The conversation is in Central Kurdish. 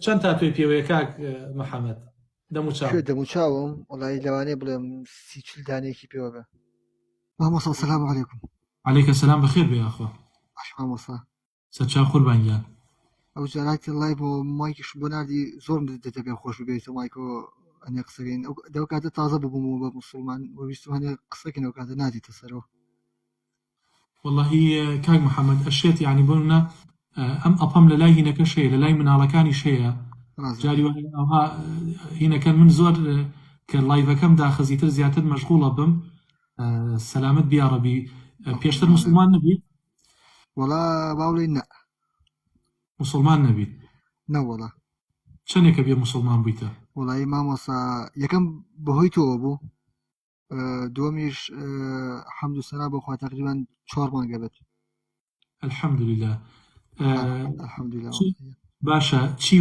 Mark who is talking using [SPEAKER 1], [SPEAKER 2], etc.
[SPEAKER 1] چەند تاتۆی پێوەیە کاک محەممەد دەموچاو
[SPEAKER 2] کوێ دەموچاوم وەڵی لەوانەیە بڵێم سی چل دانەیەکی پێوە بێ مامۆستا سلام علیکم
[SPEAKER 1] عەلەیکە سەلام بەخێر بێ یاخوا
[SPEAKER 2] باش مامۆستا
[SPEAKER 1] سەرچاو قوربان گیان.
[SPEAKER 2] ئەو جاراتی لای بۆ مایکیشم بۆ ناردی زۆرم دەبێ خۆش ببێتە مایکۆ ئەنێ قسەکەین ئەو دەو کاتە تازە ببوومەوە بە موسڵمان و ویستم هەنێ قسەکەین ئەو کاتە نادیتە سەرەوە.
[SPEAKER 1] وەڵاهی کاک محمد ئەشێت یانی بۆ نمونە ئەم ئەپەم لە لای هینەکەش هەیە لە لای مناڵەکانیش هەیە
[SPEAKER 2] ڕاست
[SPEAKER 1] جاری
[SPEAKER 2] دەکەی.
[SPEAKER 1] وایە ئەوها هینەکەن من زۆر کە لایڤەکەم داخزیتر زیاتر مەشغوڵە بم سەلامەت بی یاڕەبی پێشتر
[SPEAKER 2] بەقوربانت
[SPEAKER 1] موسڵمان نەبیت؟
[SPEAKER 2] وەڵا با بڵێین نا.
[SPEAKER 1] موسڵمان نەبیت؟
[SPEAKER 2] نەوەڵا.
[SPEAKER 1] چەنێکە بێ موسڵمان بوویتە؟
[SPEAKER 2] وەڵایی مامۆستا یەکەم بەهۆی تۆوە بوو دووەمیش حەمد و سەنا بۆ خوا تەقریبەن چوار مانگە بێت.
[SPEAKER 1] الحمدللە
[SPEAKER 2] الحمدللە
[SPEAKER 1] باشە چی.